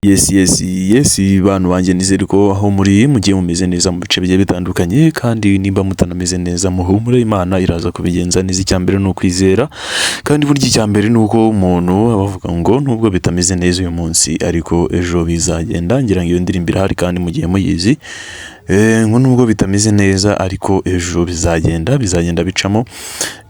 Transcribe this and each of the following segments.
Yes, bantu banjye, nizere ko aho muri mugiye mumeze neza mu bice bigiye bitandukanye, kandi nimba mutanameze neza muhumure, Imana iraza kubigenza neza. Icya mbere ni ukwizera, kandi burya icya mbere ni uko umuntu aba avuga ngo nubwo bitameze neza uyu munsi, ariko ejo bizagenda. Ngira ngo iyo ndirimbo irahari kandi mugiye muyizi. Ngo nubwo bitameze neza ariko ejo bizagenda, bizagenda bicamo.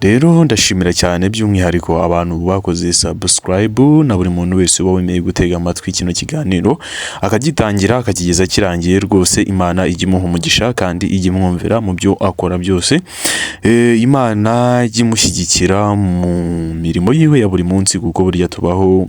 Rero ndashimira cyane by'umwihariko abantu bakoze subscribe na buri muntu wese uba wemeye gutega amatwi kino kiganiro akagitangira akakigeza kirangiye. Rwose Imana ijya imuha umugisha kandi ijya imwumvira mu byo akora byose. Imana ijya imushyigikira mu mirimo yiwe ya buri munsi, kuko burya tubaho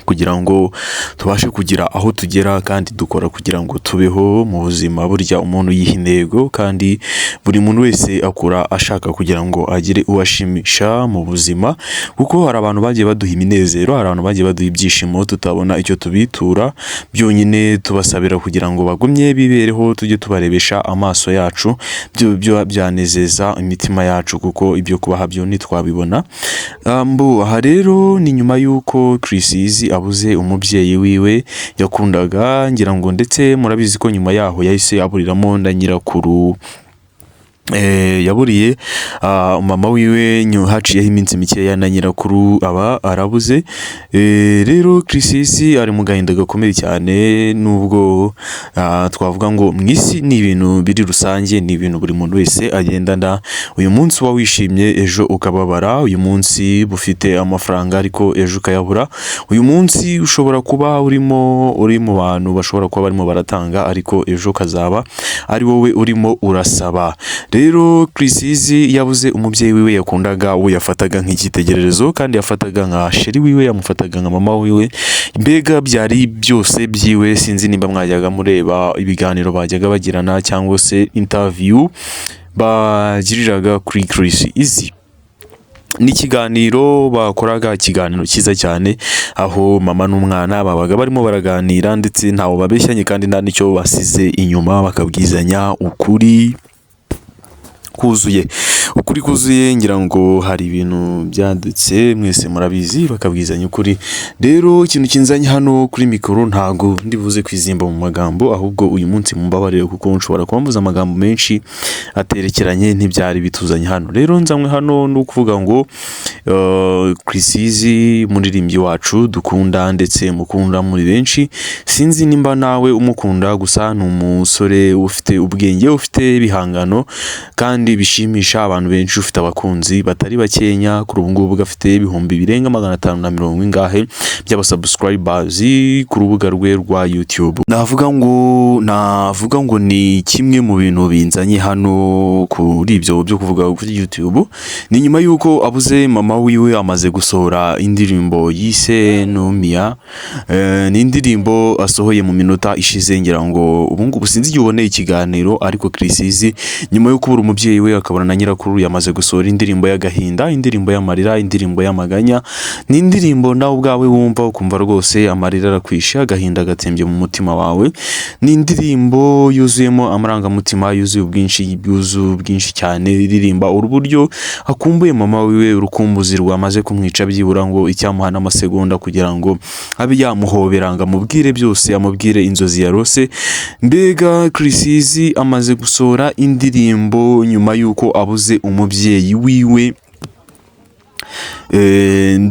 kugira ngo tubashe kugira aho tugera, kandi dukora kugira ngo tubeho mu buzima. Burya umuntu yiha intego, kandi buri muntu wese akura ashaka kugira ngo agire uwo ashimisha mu buzima, kuko hari abantu bagiye baduha iminezero, hari abantu bagiye baduha ibyishimo tutabona icyo tubitura. Byonyine tubasabira kugira ngo bagumye bibereho, tujye tubarebesha amaso yacu, byo byanezeza imitima yacu, kuko ibyo kubaha byo ntitwabibona. Mbu aha rero ni nyuma y'uko Chriss Eazy abuze umubyeyi wiwe yakundaga, ngira ngo ndetse murabizi ko nyuma yaho yahise aburiramo na nyirakuru. Yaburiye mama wiwe, haciyeho iminsi mikeya na nyirakuru aba arabuze. Rero Chriss Eazy ari mu gahinda gakomeye cyane, nubwo twavuga ngo mu isi ni ibintu biri rusange, ni ibintu buri muntu wese agendana. Uyu munsi uba wishimye, ejo ukababara. Uyu munsi bufite amafaranga ariko ejo ukayabura. Uyu munsi ushobora kuba urimo uri mu bantu bashobora kuba barimo baratanga, ariko ejo ukazaba ari wowe urimo urasaba. Rero Chriss Eazy yabuze umubyeyi wiwe yakundaga, uwo yafataga nk'icyitegererezo, kandi yafataga nka chérie wiwe, yamufataga nka mama wiwe, mbega byari byose byiwe. Sinzi nimba mwajyaga mureba ibiganiro bajyaga bagirana cyangwa se interview bagiriraga kuri Chriss Eazy. Ni ikiganiro bakoraga, ikiganiro cyiza cyane, aho mama n'umwana babaga barimo baraganira, ndetse ntawo babeshyanye kandi nta n'icyo basize inyuma, bakabwizanya ukuri kuzuye, ukuri kuzuye. Ngira ngo hari ibintu byanditse, mwese murabizi, bakabwizanya ukuri. Rero ikintu kinzanye hano kuri mikoro, ntago ndibuze kwizimba mu magambo, ahubwo uyu munsi mumbabarire kuko nshobora kuba mvuze amagambo menshi aterekeranye ntibyari bituzanye hano. Rero nzanywe hano ni ukuvuga ngo Chriss Eazy, umuririmbyi wacu dukunda ndetse mukunda muri benshi, sinzi nimba nawe umukunda, gusa ni umusore ufite ubwenge, ufite ibihangano kandi bishimisha abantu benshi, ufite abakunzi batari bakenya. Kuri ubu ngubu gafite 550,000 ingahe by'abasubscribers ku rubuga rwe rwa YouTube. Navuga ngo ni kimwe mu bintu binzanye hano kuri ibyo byo kuvuga kuri YouTube. Ni nyuma y'uko abuze mama wiwe, amaze gusohora indirimbo yise Numia. Ni indirimbo asohoye mu minota ishize. Ngira ngo ubu ngubu sinzi igihe uboneye ikiganiro, ariko Chriss Eazy nyuma yo kubura umubyeyi we akabona na nyirakuru, yamaze gusohora indirimbo y'agahinda, indirimbo y'amarira, indirimbo y'amaganya. Ni indirimbo nawe ubwawe wumva ukumva rwose amarira arakwishe, agahinda gatembye mu mutima wawe. Ni indirimbo yuzuyemo amarangamutima, yuzuye ubwinshi, yuzuye ubwinshi cyane, iririmba uburyo akumbuye mama wiwe, urukumbuzi rwamaze kumwica, byibura ngo icyamuha n'amasegonda kugira ngo abe yamuhobera ngo amubwire byose, amubwire inzozi yarose. Mbega Chriss Eazy amaze gusohora indirimbo nyuma y'uko abuze umubyeyi wiwe.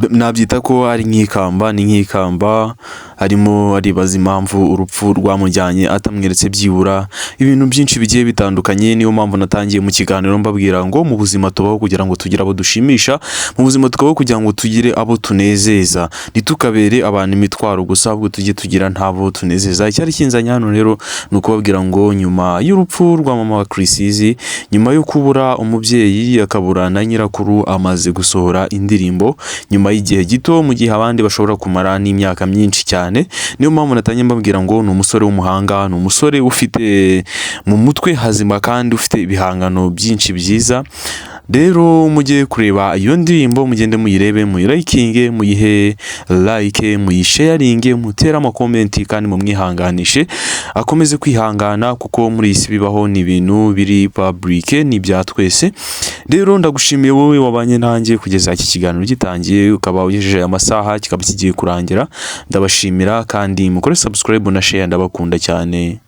Nabyita ko ari nk'ikamba, ni nk'ikamba arimo aribaza impamvu urupfu rwamujyanye atamweretse byibura ibintu byinshi bigiye bitandukanye. Niyo mpamvu natangiye mu kiganiro mbabwira ngo mu buzima tubaho kugira ngo tugire abo dushimisha, mu buzima tukabaho kugira ngo tugire abo tunezeza, ntitukabere abantu imitwaro gusa, ahubwo tujye tugira ntabo tunezeza. Icyari kinzanye hano rero ni ukubabwira ngo nyuma y'urupfu rwa mama wa Chriss Eazy, nyuma yo kubura umubyeyi akabura na nyirakuru, amaze gusohora indirimbo nyuma y'igihe gito, mu gihe abandi bashobora kumara n'imyaka myinshi cyane. Niyo mpamvu natangiye mbabwira ngo ni umusore w'umuhanga, ni umusore ufite mu mutwe hazima kandi ufite ibihangano byinshi byiza. Rero mujye kureba iyo ndirimbo, mugende muyirebe, muyilikinge, muyihe like, muyisharinge, mutere amacomment kandi mumwihanganishe. akomeze kwihangana, kuko muri iyi si bibaho, ni ibintu biri public, ni ibya twese. Rero ndagushimiye wowe wabanye nanjye kugeza iki kiganiro gitangiye, ukaba ugejeje aya masaha kikaba kigiye kurangira. Ndabashimira kandi mukore subscribe na share, ndabakunda cyane.